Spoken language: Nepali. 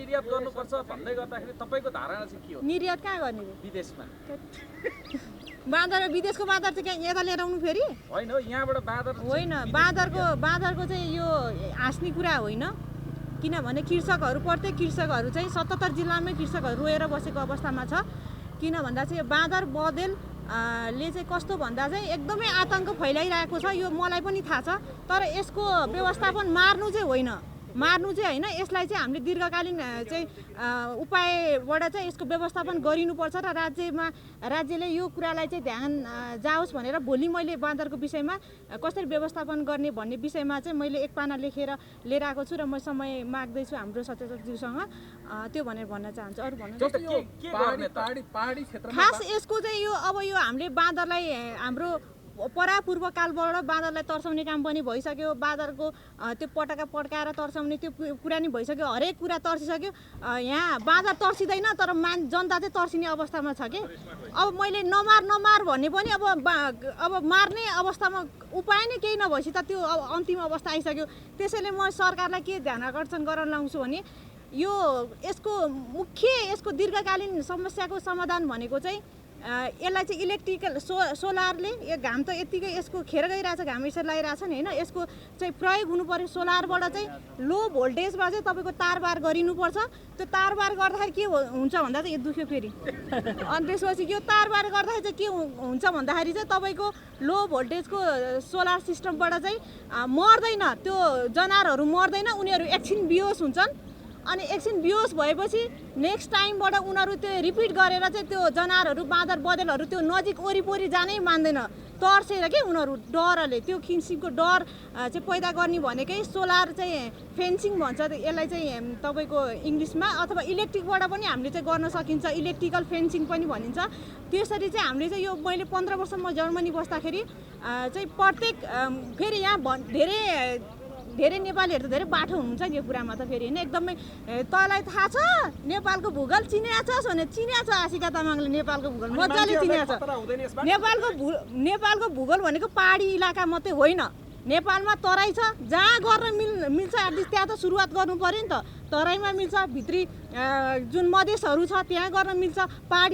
निर्यात गर्नुपर्छ भन्दै गर्दाखेरि तपाईको धारणा चाहिँ के हो? निर्यात कहाँ गर्ने विदेशमा बाँदर विदेशको बाँदर चाहिँ कहाँ यता लिएर आउनु फेरि होइन यहाँबाट बाँदर होइन बाँदरको चाहिँ यो हाँस्ने कुरा होइन किनभने कृषकहरू प्रत्येक कृषकहरू चाहिँ 77 जिल्लामै कृषकहरू रोएर बसेको अवस्थामा छ किन भन्दा चाहिँ यो बाँदर बँदेल ले चाहिँ कस्तो भन्दा चाहिँ एकदमै आतंक फैलाइरहेको छ यो मलाई पनि थाहा छ तर यसको व्यवस्थापन मार्नु चाहिँ होइन यसलाई चाहिँ हामीले दीर्घकालीन चाहिँ उपायबाट चाहिँ यसको व्यवस्थापन गरिनुपर्छ र राज्यले यो कुरालाई चाहिँ ध्यान जाओस् भनेर भोलि मैले बाँदरको विषयमा कसरी व्यवस्थापन गर्ने भन्ने विषयमा चाहिँ मैले एक पाना लेखेर लिएर आएको छु र म समय माग्दैछु हाम्रो सचेतकज्यूसँग त्यो भनेर भन्न चाहन्छु अरू भन्नु खास यसको चाहिँ यो अब यो हामीले बाँदरलाई हाम्रो परापूर्व कालबाट बाँदरलाई तर्साउने काम पनि भइसक्यो बाँदरको त्यो पटका पड्काएर तर्साउने त्यो कुरा नि भइसक्यो हरेक कुरा तर्सिसक्यो यहाँ बाँदर तर्सिँदैन तर जनता चाहिँ तर्सिने अवस्थामा छ कि अब मैले नमार भन्ने पनि अब मार्ने अवस्थामा उपाय नै केही नभएपछि त त्यो अन्तिम अवस्था आइसक्यो त्यसैले म सरकारलाई के ध्यान आकर्षण गर्न लाउँछु भने यसको दीर्घकालीन समस्याको समाधान भनेको चाहिँ यसलाई चाहिँ इलेक्ट्रिकल सोलरले यो घाम त यतिकै यसको खेर गइरहेछ घाम यसरी लगाइरहेछ नि होइन यसको चाहिँ प्रयोग हुनु पर्यो सोलरबाट चाहिँ लो भोल्टेजमा चाहिँ तपाईँको तारबार गरिनुपर्छ त्यो तारबार गर्दाखेरि के हुन्छ भन्दा चाहिँ यो दुख्यो फेरि अनि त्यसपछि यो तारबार गर्दाखेरि चाहिँ के हुन्छ भन्दाखेरि चाहिँ तपाईँको लो भोल्टेजको सोलर सिस्टमबाट चाहिँ मर्दैन त्यो जनावरहरू मर्दैन उनीहरू एकछिन बिहोस हुन्छन् अनि एकछिन बिहोस भएपछि नेक्स्ट टाइमबाट उनीहरू त्यो रिपिट गरेर चाहिँ त्यो जनावरहरू बाँदर बँदेलहरू त्यो नजिक वरिपरि जानै मान्दैन तर्सेर के उनीहरू डरले त्यो किसिमको डर चाहिँ पैदा गर्ने भनेकै सोलर चाहिँ फेन्सिङ भन्छ यसलाई चाहिँ तपाईँको इङ्ग्लिसमा अथवा इलेक्ट्रिकबाट पनि हामीले चाहिँ गर्न सकिन्छ इलेक्ट्रिकल फेन्सिङ पनि भनिन्छ त्यसरी चाहिँ हामीले चाहिँ यो मैले 15 वर्ष म जर्मनी बस्दाखेरि चाहिँ प्रत्येक फेरि यहाँ धेरै नेपालीहरू त धेरै बाठो हुनुहुन्छ नि यो कुरामा त फेरि होइन एकदमै तँलाई थाहा छ नेपालको भूगोल चिनेको छस् भने चिनेको छ आशिका तामाङले नेपालको भूगोल मजाले चिनेको छ नेपालको भूगोल भनेको पहाडी इलाका मात्रै होइन नेपालमा तराई छ जहाँ गर्न मिल्छ एटलिस्ट त्यहाँ त सुरुवात गर्नु पर्यो नि त तराईमा मिल्छ भित्री जुन मधेसहरू छ त्यहाँ गर्न मिल्छ पहाडी